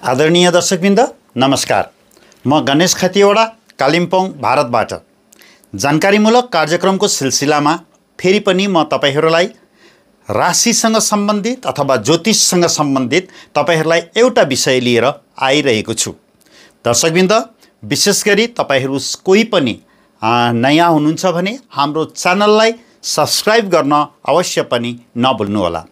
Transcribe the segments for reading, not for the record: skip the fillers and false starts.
आदरणीय दर्शकवृन्द नमस्कार। म गणेश खतिवडा कालिम्पोङ भारतबाट जानकारीमूलक कार्यक्रमको सिलसिलामा फेरि पनि म तपाईहरुलाई राशिसँग सम्बन्धित अथवा ज्योतिषसँग सम्बन्धित तपाईहरुलाई एउटा विषय लिएर आइरहेको छु। दर्शकवृन्द, विशेष गरी तपाईहरु कोही पनि नयाँ हुनुहुन्छ भने हाम्रो च्यानललाई सब्स्क्राइब गर्न अवश्य पनि नभुल्नुहोला।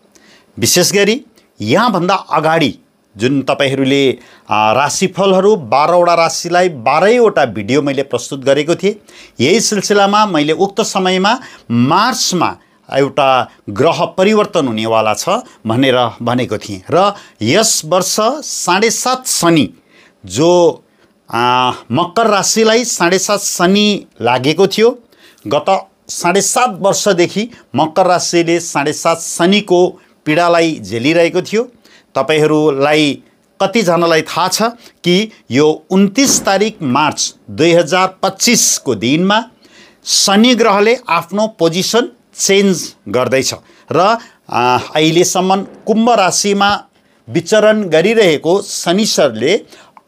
विशेष गरी यहाँ भन्दा अगाडि जुन तपाईहरुले राशिफलहरु 12 वटा राशिलाई 12 वटा भिडियो मैले प्रस्तुत गरेको थिएँ। यही सिलसिलामा मैले उक्त समयमा मार्चमा एउटा ग्रह परिवर्तन हुनेवाला छ भनेर भनेको थिएँ र यस वर्ष 7.5 शनि जो मकर राशिलाई 7.5 शनि लागेको थियो। गत 7.5 वर्षदेखि मकर राशिले 7.5 शनिको पीडालाई झेलिरहेको थियो। तपाईहरुलाई कतिजनालाई थाहा छ कि यो 29 तारिक मार्च 2025 को दिनमा शनि ग्रहले आफ्नो पोजिसन चेन्ज गर्दैछ र अहिलेसम्म कुम्भ राशिमा विचरण गरिरहेको शनिश्चरले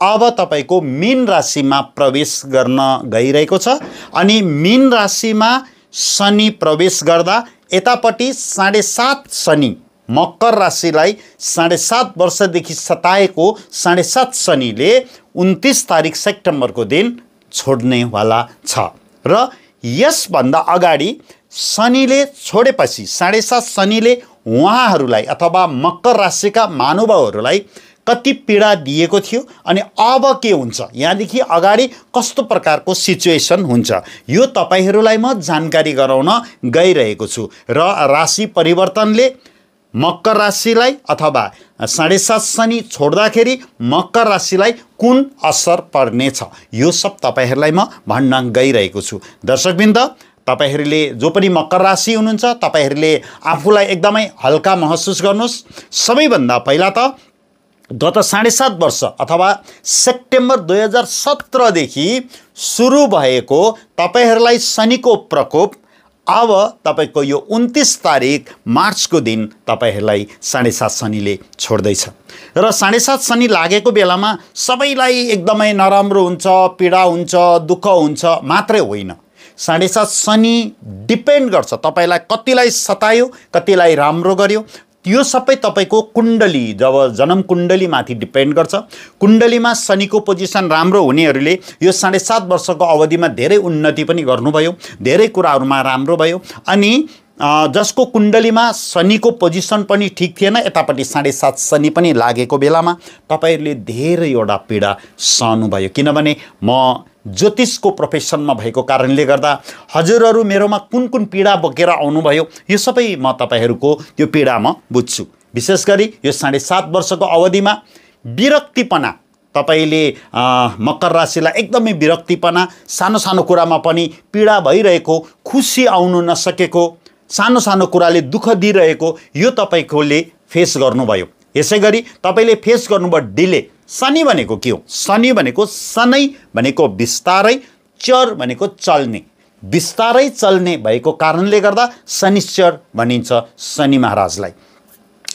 अब तपाईको मीन राशिमा प्रवेश गर्न गइरहेको छ। अनि मीन राशिमा शनि प्रवेश गर्दा यतापट्टि 7.5 शनि मकर राशिलाई 7.5 वर्षदेखि सताएको 7.5 शनिले 29 तारिक सेप्टेम्बरको दिन छोड्नेवाला छ र यसभन्दा अगाडि शनिले छोडेपछि 7.5 शनिले उहाँहरूलाई अथवा मकर राशिका महानुभावहरूलाई कति पीडा दिएको थियो अनि अब के हुन्छ, यहाँदेखि अगाडि कस्तो प्रकारको सिचुएसन हुन्छ, यो तपाईहरुलाई म जानकारी गराउन गइरहेको छु। र राशि परिवर्तनले मकर राशिलाई अथवा 7.5 शनि छोड्दाखेरि मकर राशिलाई कुन असर पर्नेछ यो सब तपाईहरुलाई म भन्न गइरहेको छु। दर्शकवृन्द, तपाईहरुले जो पनि मकर राशि हुनुहुन्छ तपाईहरुले आफूलाई एकदमै हल्का महसुस गर्नुस्। सबैभन्दा पहिला त गत 7.5 वर्ष अथवा सेप्टेम्बर 2017 देखि सुरु भएको तपाईहरुलाई शनिको प्रकोप अब तपाईको यो 29 तारिक मार्चको दिन तपाईहरुलाई 7.5 शनिले छोड्दैछ र 7.5 शनि लागेको बेलामा सबैलाई एकदमै नराम्रो हुन्छ, पीडा हुन्छ, दुःख हुन्छ मात्रै होइन। 7.5 शनि डिपेन्ड गर्छ तपाईलाई कतिलाई सतायो, कतिलाई राम्रो गर्यो। यो सबै तपाईको कुण्डली जब जन्म कुण्डली माथि डिपेन्ड गर्छ। कुण्डलीमा शनिको पोजिसन राम्रो हुनेहरूले यो 7.5 वर्षको अवधिमा धेरै उन्नति पनि गर्नुभयो, धेरै कुराहरुमा राम्रो भयो। अनि जसको कुण्डलीमा शनिको पोजिसन पनि ठीक थिएन, यतापट्टि 7.5 शनि पनि लागेको बेलामा तपाईहरुले धेरैवटा पीडा सहनुभयो। किनभने म ज्योतिषको प्रोफेसनमा भएको कारणले गर्दा हजुरहरु मेरोमा कुन कुन पीडा बोकेर आउनुभयो यो सबै म तपाईहरुको त्यो पीडा म बुझ्छु। विशेष गरी यो 7.5 वर्षको अवधिमा विरक्तिपना तपाईले मकर राशिलाई एकदमै विरक्तिपना, सानो सानो कुरामा पनि पीडा भइरहेको, खुसी आउनु नसकेको, सानो सानो कुराले दुःख दिइरहेको यो तपाईकोले फेस गर्नुभयो। यसैगरी तपाईले फेस गर्नुभयो डिले। शनि भनेको के हो? शनि भनेको शनै भनेको बिस्तारै, चर भनेको चल्ने, बिस्तारै चल्ने भएको कारणले गर्दा शनिश्चर भनिन्छ शनि महाराजलाई।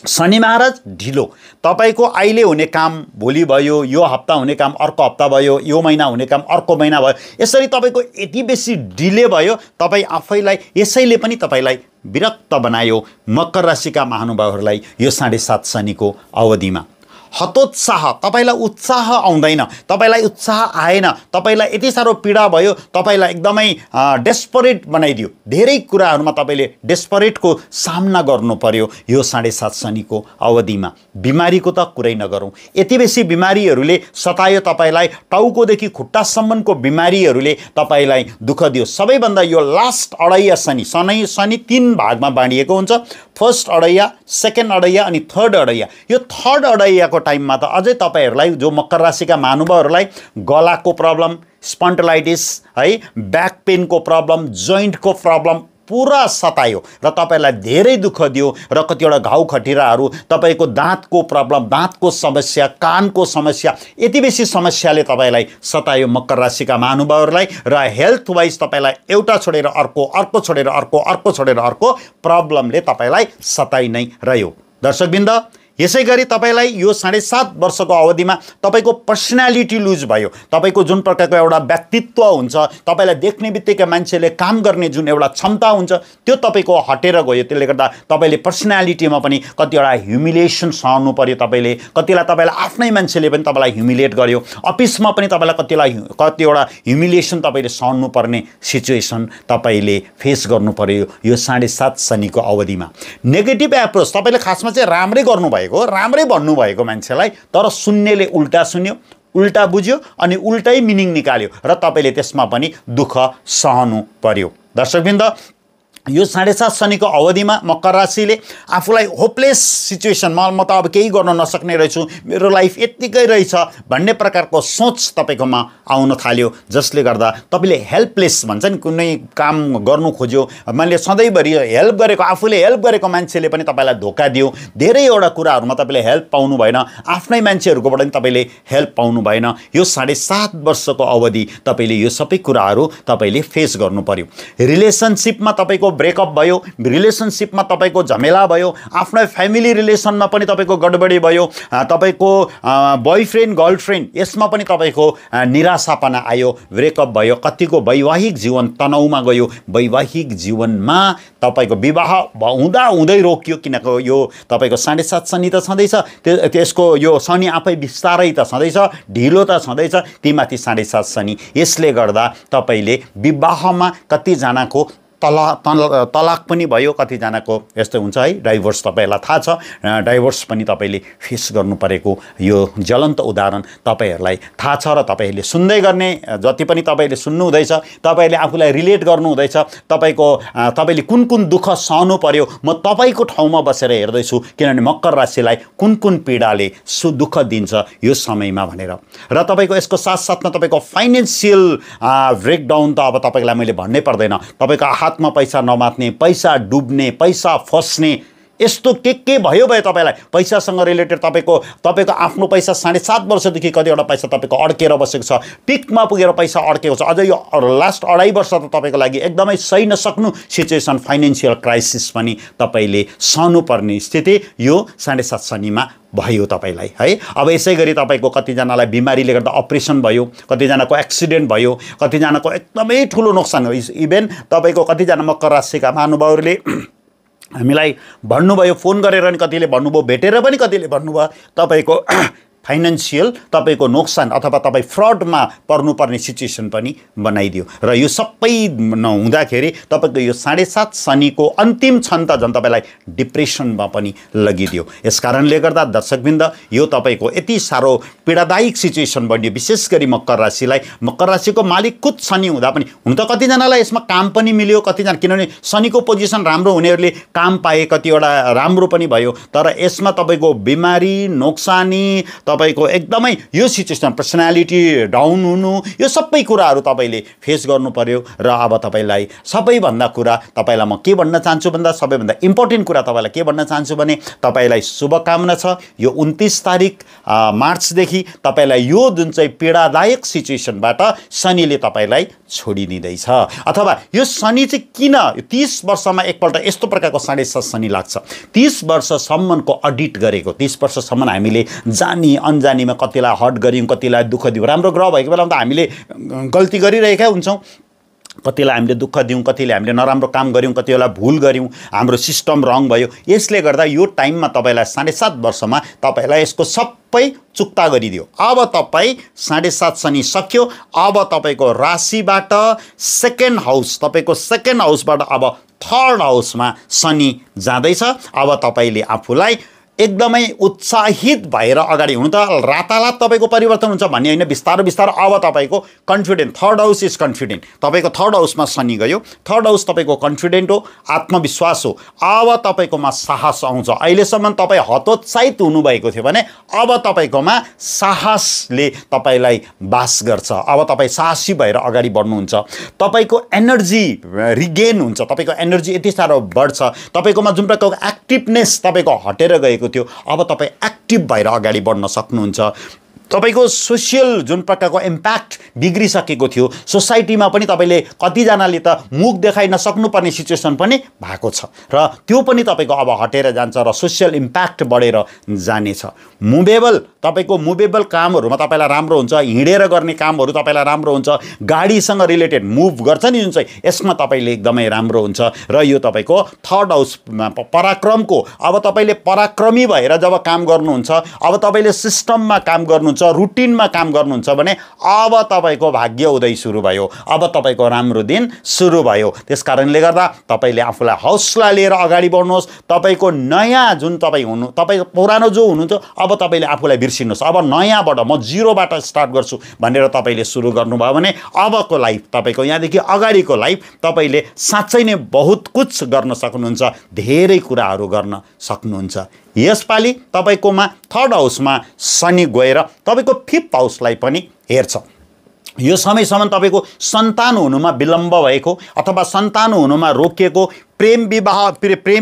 शनि महाराज ढिलो, तपाईको अहिले हुने काम भोलि भयो, यो हप्ता हुने काम अर्को हप्ता भयो, यो महिना हुने काम अर्को महिना भयो, यसरी तपाईको यति बेसी डिले भयो तपाई आफैलाई यसैले पनि तपाईलाई विरक्त बनायो। मकर राशिका महानुभावहरूलाई यो 7.5 शनिको अवधिमा हतोत्साह, तपाईलाई उत्साह आउँदैन, तपाईलाई उत्साह आएन, तपाईलाई यति साह्रो पीडा भयो, तपाईलाई एकदमै डेस्परेट बनाइदियो। धेरै कुराहरुमा तपाईले डेस्परेटको सामना गर्नु पर्यो यो 7.5 शनिको अवधिमा। बिमारीको त कुरै नगरौं, यति बेसी बिमारीहरुले सतायो तपाईलाई, टाउकोदेखि खुट्टासम्मको बिमारीहरुले तपाईलाई दुःख दियो। सबैभन्दा यो लास्ट अढैया शनि, शनि 3 भागमा बाँडिएको हुन्छ। फर्स्ट अढैया, सेकेन्ड अढैया अनि थर्ड अढैया। यो थर्ड अढैयाको टाइममा त अझै तपाईहरुलाई जो मकर राशिका महानुभावहरूलाई गलाको प्रब्लम, स्पन्डिलाइटिस है, ब्याक पेनको प्रब्लम, जोइन्टको प्रब्लम पुरा सतायो र तपाईलाई धेरै दुःख दियो र कतिवटा घाउ खटिराहरू, तपाईको दाँतको प्रब्लम, दाँतको समस्या, कानको समस्या, यति बेसी समस्याले तपाईलाई सतायो मकर राशिका महानुभावहरूलाई र हेल्थ वाइज तपाईलाई एउटा छोडेर अर्को, अर्को छोडेर अर्को, अर्को छोडेर अर्को प्रब्लमले तपाईलाई सताइ नै रह्यो। दर्शकवृन्द, यसै गरी तपाईँलाई यो 7.5 वर्षको अवधिमा तपाईँको पर्सनालिटी लुज भयो, तपाईँको जुन प्रकारको एउटा व्यक्तित्व हुन्छ, तपाईँलाई देख्ने बित्तिकै मान्छेले काम गर्ने जुन एउटा क्षमता हुन्छ त्यो तपाईँको हटेर गयो। त्यसले गर्दा तपाईँले पर्सनालिटीमा पनि कतिवटा ह्युमिलिएसन सहनु पर्यो, तपाईँले तपाईँलाई आफ्नै मान्छेले पनि तपाईँलाई ह्युमिलिएट गर्यो, अफिसमा पनि तपाईँलाई कतिवटा ह्युमिलिएसन तपाईँले सहनु पर्ने सिचुएसन तपाईँले फेस गर्नु पर्यो यो 7.5 शनिको अवधिमा। नेगेटिभ एप्रोच, तपाईँले खासमा चाहिँ राम्रै गर्नुभएको, राम्रै भन्नुभएको मान्छेलाई, तर सुन्नेले उल्टा सुन्यो, उल्टा बुझ्यो अनि उल्टै मिनिङ निकाल्यो र तपाईँले त्यसमा पनि दुःख सहनु पर्यो। दर्शकवृन्द, यो 7.5 शनिको अवधिमा मकर राशिले आफूलाई होपलेस सिचुएसन, म त अब केही गर्न नसक्ने रहेछु, मेरो लाइफ यत्तिकै रहेछ भन्ने प्रकारको सोच तपाईँकोमा आउन थाल्यो, जसले गर्दा तपाईँले हेल्पलेस भन्छ नि, कुनै काम गर्नु खोज्यो, मैले सधैँभरि हेल्प गरेको, आफूले हेल्प गरेको मान्छेले पनि तपाईँलाई धोका दियो, धेरैवटा कुराहरूमा तपाईँले हेल्प पाउनु भएन, आफ्नै मान्छेहरूकोबाट पनि तपाईँले हेल्प पाउनु भएन। यो 7.5 वर्षको अवधि तपाईँले यो सबै कुराहरू तपाईँले फेस गर्नु पर्यो। रिलेसनसिपमा तपाईँको ब्रेकअप भयो, रिलेसनसिपमा तपाईँको झमेला भयो, आफ्नो फ्यामिली रिलेसनमा पनि तपाईँको गडबडी भयो, तपाईँको बोयफ्रेन्ड गर्लफ्रेन्ड यसमा पनि तपाईँको निराशापना आयो, ब्रेकअप भयो, कतिको वैवाहिक जीवन तनाउमा गयो, वैवाहिक जीवनमा तपाईँको विवाह हुँदै रोकियो, किनकि यो तपाईँको 7.5 शनि त छँदैछ, त्यसको यो शनि आफै बिस्तारै त छँदैछ, ढिलो त छँदैछ, तीमाथि 7.5 शनि। यसले गर्दा तपाईँले विवाहमा कतिजनाको तलाक पनि भयो, कतिजनाको यस्तो हुन्छ है, डाइभोर्स, तपाईँहरूलाई थाहा छ, डाइभोर्स पनि तपाईँले फेस गर्नु परेको यो ज्वलन्त उदाहरण तपाईँहरूलाई थाहा छ र तपाईँहरूले सुन्दै गर्ने, जति पनि तपाईँले सुन्नुहुँदैछ, तपाईँहरूले आफूलाई रिलेट गर्नुहुँदैछ, तपाईँले कुन कुन दुःख सहनु पर्यो, म तपाईँको ठाउँमा बसेर हेर्दैछु, किनभने मकर राशिलाई कुन कुन पीडाले दुःख दिन्छ यो समयमा भनेर। र तपाईँको यसको साथसाथमा तपाईँको फाइनेन्सियल ब्रेकडाउन त अब तपाईँलाई मैले भन्नै पर्दैन, तपाईँको हातमा पैसा नमात्ने, पैसा डुब्ने, पैसा फस्ने, यस्तो के भयो तपाईँलाई पैसासँग रिलेटेड, तपाईँको आफ्नो पैसा 7.5 वर्षदेखि कतिवटा पैसा तपाईँको अड्केर बसेको छ, पिकमा पुगेर पैसा अड्केको छ, अझ यो लास्ट 2.5 वर्ष त तपाईँको लागि एकदमै सही नसक्नु सिचुएसन, फाइनेन्सियल क्राइसिस पनि तपाईँले सहनु पर्ने स्थिति यो 7.5 शनिमा भयो तपाईँलाई है। अब यसै गरी तपाईँको कतिजनालाई बिमारीले गर्दा अपरेसन भयो, कतिजनाको एक्सिडेन्ट भयो, कतिजनाको एकदमै ठुलो नोक्सान हो। इभेन तपाईँको कतिजना मकर राशिका महानुभावहरूले हामीलाई भन्नुभयो, फोन गरेर नि कतिले भन्नुभयो, भेटेर पनि कतिले भन्नुभयो, तपाईँको फाइनेन्सियल तपाईँको नोक्सान अथवा तपाईँ फ्रडमा पर्नुपर्ने सिचुएसन पनि बनाइदियो। र यो सबै नहुँदाखेरि तपाईँको यो 7.5 शनिको अन्तिम क्षण त झन् तपाईँलाई डिप्रेसनमा पनि लगिदियो। यस कारणले गर्दा दर्शकवृन्द, यो तपाईँको यति साह्रो पीडादायक सिचुएसन बन्यो, विशेष गरी मकर राशिलाई। मकर राशिको मालिक खुद शनि हुँदा पनि, हुन त कतिजनालाई यसमा काम पनि मिल्यो, कतिजना, किनभने शनिको पोजिसन राम्रो हुनेहरूले काम पाए, कतिवटा राम्रो पनि भयो, तर यसमा तपाईँको बिमारी, नोक्सानी, तपाईँको एकदमै यो सिचुएसन, पर्सनालिटी डाउन हुनु, यो सबै कुराहरू तपाईँले फेस गर्नु पर्यो। र अब तपाईँलाई सबैभन्दा कुरा तपाईँलाई म के भन्न चाहन्छु भन्दा, सबैभन्दा इम्पोर्टेन्ट कुरा तपाईँलाई के भन्न चाहन्छु भने, तपाईँलाई शुभकामना छ, यो 29 तारिक मार्चदेखि तपाईँलाई यो जुन चाहिँ पीडादायक सिचुएसनबाट शनिले तपाईँलाई छोडिदिँदैछ। अथवा यो शनि चाहिँ किन 30 वर्षमा एकपल्ट यस्तो प्रकारको 7.5 शनि लाग्छ, 30 वर्षसम्मको अडिट गरेको, 30 वर्षसम्म हामीले जानी अनजानीमा कतिलाई हर्ट गऱ्यौँ, कतिलाई दुःख दियौँ। राम्रो ग्रह भएको बेलामा त हामीले गल्ती गरिरहेका हुन्छौँ, कतिलाई हामीले दुःख दियौँ, कतिले हामीले नराम्रो काम गऱ्यौँ, कतिलाई भुल गऱ्यौँ, हाम्रो सिस्टम रङ भयो। यसले गर्दा यो टाइममा तपाईँलाई 7.5 वर्षमा तपाईँलाई यसको सबै चुक्ता गरिदियो। अब तपाईँ 7.5 शनि सक्यो, अब तपाईँको राशिबाट सेकेन्ड हाउस, तपाईँको सेकेन्ड हाउसबाट अब थर्ड हाउसमा शनि जाँदैछ। अब तपाईँले आफूलाई एकदमै उत्साहित भएर अगाडि, हुनु त रातारात तपाईँको परिवर्तन हुन्छ भन्ने होइन, बिस्तारो बिस्तारो अब तपाईँको confident, third house is confident, तपाईँको थर्ड हाउसमा शनि गयो, थर्ड हाउस तपाईँको कन्फिडेन्ट हो, आत्मविश्वास हो। अब तपाईँकोमा साहस आउँछ। अहिलेसम्म तपाईँ हतोत्साहित हुनुभएको थियो भने अब तपाईँकोमा साहसले तपाईँलाई बास गर्छ। अब तपाईँ साहसी भएर अगाडि बढ्नुहुन्छ, तपाईँको एनर्जी रिगेन हुन्छ, तपाईँको एनर्जी यति साह्रो बढ्छ, तपाईँकोमा जुन प्रकारको एक्टिभनेस तपाईँको हटेर गएको थियो, अब तपाईँ एक्टिभ भएर अगाडि बढ्न सक्नुहुन्छ। तपाईको सोसियल जुन प्रकारको इम्प्याक्ट बिग्रिसकेको थियो, सोसाइटीमा पनि तपाईँले कतिजनाले त मुख देखाइ नसक्नुपर्ने सिचुएसन पनि भएको छ र त्यो पनि तपाईँको अब हटेर जान्छ र सोसियल इम्प्याक्ट बढेर जानेछ। तपाईँको मुभेबल कामहरूमा तपाईँलाई राम्रो हुन्छ, हिँडेर गर्ने कामहरू तपाईँलाई राम्रो हुन्छ, गाडीसँग रिलेटेड मुभ गर्छ नि जुन चाहिँ, यसमा तपाईँले एकदमै राम्रो हुन्छ। र यो तपाईँको थर्ड हाउसमा पराक्रमको, अब तपाईँले पराक्रमी भएर जब काम गर्नुहुन्छ, अब तपाईँले सिस्टममा काम गर्नुहुन्छ, रुटिनमा काम गर्नुहुन्छ भने अब तपाईँको भाग्य उदय सुरु भयो, अब तपाईँको राम्रो दिन सुरु भयो। त्यस कारणले गर्दा तपाईँले आफूलाई हौसला लिएर अगाडि बढ्नुहोस्। तपाईँको नयाँ जुन तपाईँ पुरानो जो हुनुहुन्छ, अब तपाईँले आफूलाई बिर्सिनुहोस्। अब नयाँबाट म जिरोबाट स्टार्ट गर्छु भनेर तपाईँले सुरु गर्नुभयो भने अबको लाइफ तपाईँको, यहाँदेखि अगाडिको लाइफ तपाईँले साँच्चै नै बहुत कुछ गर्न सक्नुहुन्छ, धेरै कुराहरू गर्न सक्नुहुन्छ। यसपालि तपाईँकोमा थर्ड हाउसमा शनि गएर तपाईँको फिफ्थ हाउसलाई पनि हेर्छ। यो समयसम्म तपाईँको सन्तान हुनुमा विलम्ब भएको अथवा सन्तान हुनुमा रोकिएको, प्रेम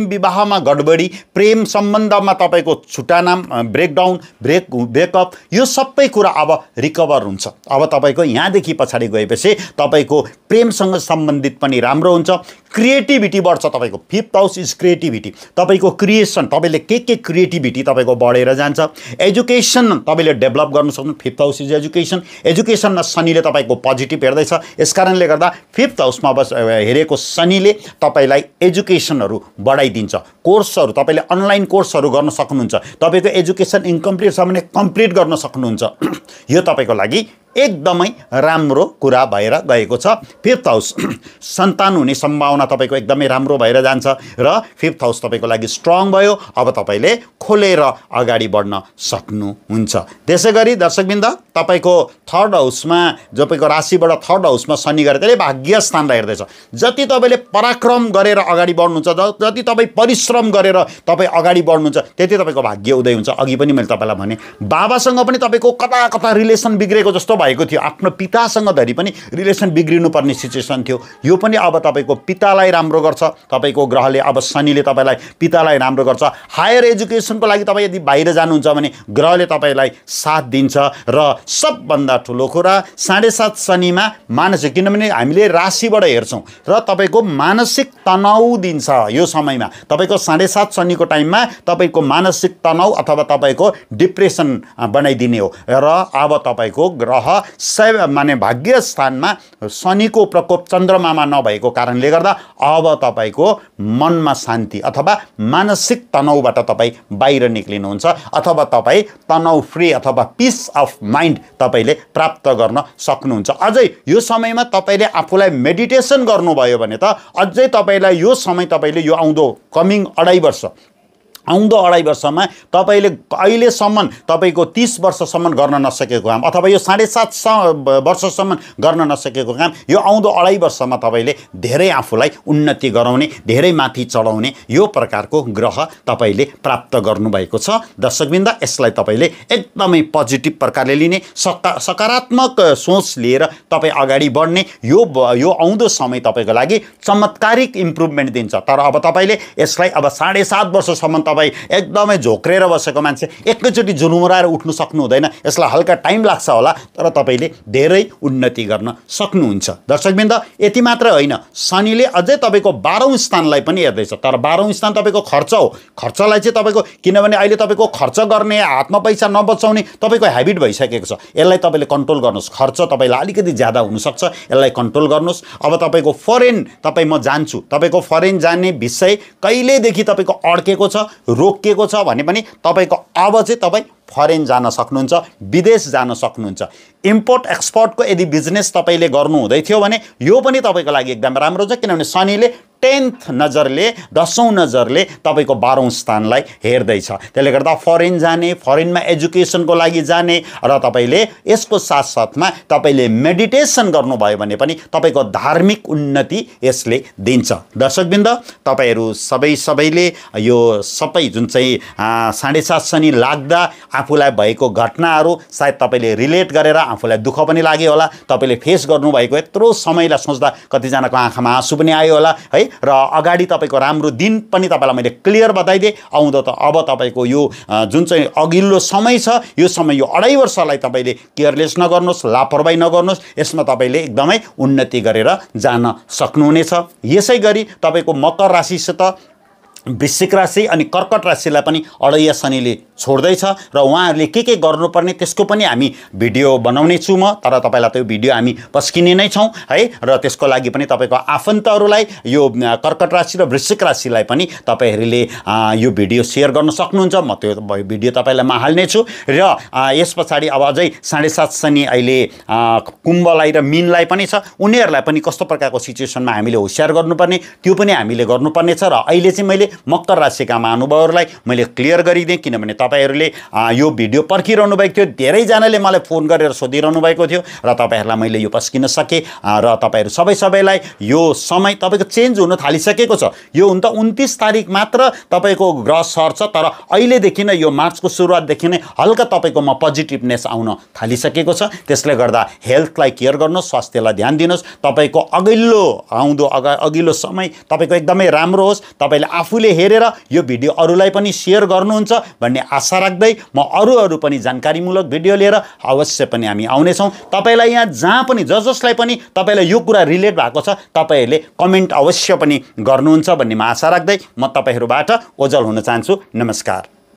विवाहमा गडबडी, प्रेम सम्बन्धमा तपाईँको छुटानाम, ब्रेकअप, यो सबै कुरा अब रिकभर हुन्छ। अब तपाईँको यहाँदेखि पछाडि गएपछि तपाईँको प्रेमसँग सम्बन्धित पनि राम्रो हुन्छ, क्रिएटिभिटी बढ्छ। तपाईँको फिफ्थ हाउस इज क्रिएटिभिटी, तपाईँको क्रिएसन, तपाईँले के क्रिएटिभिटी तपाईँको बढेर जान्छ। एजुकेसन तपाईँले डेभलप गर्न सक्नु, फिफ्थ हाउस इज एजुकेसन। एजुकेसनमा शनिले तपाईँको पोजिटिभ हेर्दैछ, यस कारणले गर्दा फिफ्थ हाउसमा हेरेको शनिले तपाईँलाई एजुकेसनहरू बढाइदिन्छ। कोर्सहरू तपाईँले अनलाइन कोर्सहरू गर्न सक्नुहुन्छ, तपाईँको एजुकेसन इन्कम्प्लिट छ भने कम्प्लिट गर्न सक्नुहुन्छ। यो तपाईँको लागि एकदमै राम्रो कुरा भएर गएको छ। फिफ्थ हाउस सन्तान हुने सम्भावना तपाईँको एकदमै राम्रो भएर जान्छ र फिफ्थ हाउस तपाईँको लागि स्ट्रङ भयो। अब तपाईँले खोलेर अगाडि बढ्न सक्नुहुन्छ। त्यसै गरी दर्शकवृन्द, तपाईँको थर्ड हाउसमा तपाईँको राशिबाट थर्ड हाउसमा शनि गएर त्यसले भाग्य स्थानलाई हेर्दैछ। जति तपाईँले पराक्रम गरेर अगाडि बढ्नुहुन्छ, जति तपाईँ परिश्रम गरेर तपाईँ अगाडि बढ्नुहुन्छ, त्यति तपाईँको भाग्य उदय हुन्छ। अघि पनि मैले तपाईँलाई भने बाबासँग पनि तपाईँको कता कता रिलेसन बिग्रेको जस्तो भएको थियो, आफ्नो पितासँग धरि पनि रिलेसन बिग्रिनुपर्ने सिचुएसन थियो। यो पनि अब तपाईँको पितालाई राम्रो गर्छ। तपाईँको ग्रहले, अब शनिले तपाईँलाई पितालाई राम्रो गर्छ। हायर एजुकेसनको लागि तपाईँ यदि बाहिर जानुहुन्छ भने ग्रहले तपाईँलाई साथ दिन्छ। र सबभन्दा ठुलो कुरा 7.5 शनिमा मानसिक, किनभने हामीले राशिबाट हेर्छौँ र तपाईँको मानसिक तनाउ दिन्छ। यो समयमा तपाईँको 7.5 शनिको टाइममा तपाईँको मानसिक तनाउ अथवा तपाईँको डिप्रेसन बनाइदिने हो। र अब तपाईँको ग्रह माने भाग्य स्थानमा शनिको प्रकोप चन्द्रमामा नभएको कारणले गर्दा अब तपाईँको मनमा शान्ति अथवा मानसिक तनाउबाट तपाईँ बाहिर निक्लिनुहुन्छ, अथवा तपाईँ तनाउ फ्री अथवा पिस अफ माइन्ड तपाईँले प्राप्त गर्न सक्नुहुन्छ। अझै यो समयमा तपाईँले आफूलाई मेडिटेसन गर्नुभयो भने त अझै तपाईँलाई यो समय, तपाईँले यो आउँदो कमिङ आउँदो अढाई वर्षमा तपाईँले अहिलेसम्म तपाईँको 30 वर्षसम्म गर्न नसकेको काम अथवा यो 7.5 वर्षसम्म गर्न नसकेको काम यो आउँदो अढाई वर्षमा तपाईँले धेरै आफूलाई उन्नति गराउने, धेरै माथि चढाउने यो प्रकारको ग्रह तपाईँले प्राप्त गर्नुभएको छ। दर्शकवृन्द, यसलाई तपाईँले एकदमै पोजिटिभ प्रकारले लिने, सकारात्मक सोच लिएर तपाईँ अगाडि बढ्ने यो आउँदो समय तपाईँको लागि चमत्कारिक इम्प्रुभमेन्ट दिन्छ। तर अब तपाईँले यसलाई अब 7.5 वर्षसम्म तपाईँ एकदमै झोक्रेर बसेको मान्छे एकैचोटि झुलुमुराएर उठ्नु सक्नु हुँदैन। यसलाई हल्का टाइम लाग्छ होला, तर तपाईँले धेरै उन्नति गर्न सक्नुहुन्छ। दर्शकवृन्द, यति मात्र होइन, शनिले अझै तपाईँको 12औं स्थानलाई पनि हेर्दैछ। तर 12औं स्थान तपाईँको खर्च हो। खर्चलाई चाहिँ तपाईँको, किनभने अहिले तपाईँको खर्च गर्ने, हातमा पैसा नबचाउने तपाईँको हेबिट भइसकेको छ। यसलाई तपाईँले कन्ट्रोल गर्नुहोस्। खर्च तपाईँलाई अलिकति ज्यादा हुनसक्छ, यसलाई कन्ट्रोल गर्नुहोस्। अब तपाईँको फरेन म जान्छु, तपाईँको फरेन जाने विषय कहिलेदेखि तपाईँको अड्केको छ, रोकिएको छ भने पनि तपाईँको अब चाहिँ तपाईँ फरेन जान सक्नुहुन्छ, विदेश जान सक्नुहुन्छ। इम्पोर्ट एक्सपोर्टको यदि बिजनेस तपाईँले गर्नु हुँदै थियो भने यो पनि तपाईँको लागि एकदम राम्रो छ, किनभने शनिले 10th नजरले, 10औं नजरले तपाईँको 12औं स्थानलाई हेर्दैछ। त्यसले गर्दा फरेन जाने, फरेनमा एजुकेसनको लागि जाने र तपाईँले यसको साथसाथमा तपाईँले मेडिटेसन गर्नुभयो भने पनि तपाईँको धार्मिक उन्नति यसले दिन्छ। दर्शकवृन्द, तपाईँहरू सबैले यो सबै जुन चाहिँ 7.5 शनि लाग्दा आफूलाई भएको घटनाहरू सायद तपाईँले रिलेट गरेर आफूलाई दुःख पनि लाग्यो होला, तपाईँले फेस गर्नुभएको यत्रो समयलाई सोच्दा कतिजनाको आँखामा आँसु पनि आयो होला है। र अगाडि तपाईँको राम्रो दिन पनि तपाईँलाई मैले क्लियर बताइदिएँ। आउँदो त अब तपाईँको यो जुन चाहिँ अघिल्लो समय छ, यो समय यो 2.5 वर्षलाई तपाईँले केयरलेस नगर्नुहोस्, लापरवाही नगर्नुहोस्। यसमा तपाईँले एकदमै उन्नति गरेर जान सक्नुहुनेछ। यसै गरी तपाईँको मकर राशिसित वृश्चिक राशि अनि कर्कट राशिलाई पनि अडैया शनिले छोड्दैछ र उहाँहरूले के गर्नुपर्ने त्यसको पनि हामी भिडियो बनाउने छु म। तर तपाईँलाई त्यो भिडियो हामी पस्किने नै छौँ है। र त्यसको लागि पनि तपाईँको आफन्तहरूलाई यो कर्कट राशि र वृश्चिक राशिलाई पनि तपाईँहरूले यो भिडियो सेयर गर्न सक्नुहुन्छ। म त्यो भिडियो तपाईँलाई हाल्ने छु। र यस पछाडि अब अझै 7.5 शनि अहिले कुम्भलाई र मीनलाई पनि छ। उनीहरूलाई पनि कस्तो प्रकारको सिचुएसनमा हामीले होसियार गर्नुपर्ने त्यो पनि हामीले गर्नुपर्ने छ। र अहिले चाहिँ मैले मकर राशिका महानुभावहरूलाई मैले क्लियर गरिदिएँ, किनभने तपाईँहरूले यो भिडियो पर्खिरहनु भएको थियो। धेरैजनाले मलाई फोन गरेर सोधिरहनु भएको थियो र तपाईँहरूलाई मैले यो पस्किन सकेँ। र तपाईँहरू सबैलाई यो समय तपाईँको चेन्ज हुन थालिसकेको छ। यो हुन त 29 तारिक मात्र तपाईँको ग्रह सर्छ, तर अहिलेदेखि नै यो मार्चको सुरुवातदेखि नै हल्का तपाईँकोमा पोजिटिभनेस आउन थालिसकेको छ। त्यसले गर्दा हेल्थलाई केयर गर्नुहोस्, स्वास्थ्यलाई ध्यान दिनुहोस्। तपाईँको अघिल्लो समय तपाईँको एकदमै राम्रो होस्। तपाईँले आफूले हेरेर यो भिडियो अरूलाई पनि सेयर गर्नुहुन्छ भन्ने आशा राख्दै म अरू पनि जानकारीमूलक भिडियो लिएर अवश्य पनि हामी आउनेछौँ। तपाईँलाई यहाँ जहाँ पनि जसलाई पनि तपाईँलाई यो कुरा रिलेट भएको छ तपाईँहरूले कमेन्ट अवश्य पनि गर्नुहुन्छ भन्ने म आशा राख्दै म तपाईँहरूबाट ओझल हुन चाहन्छु। नमस्कार।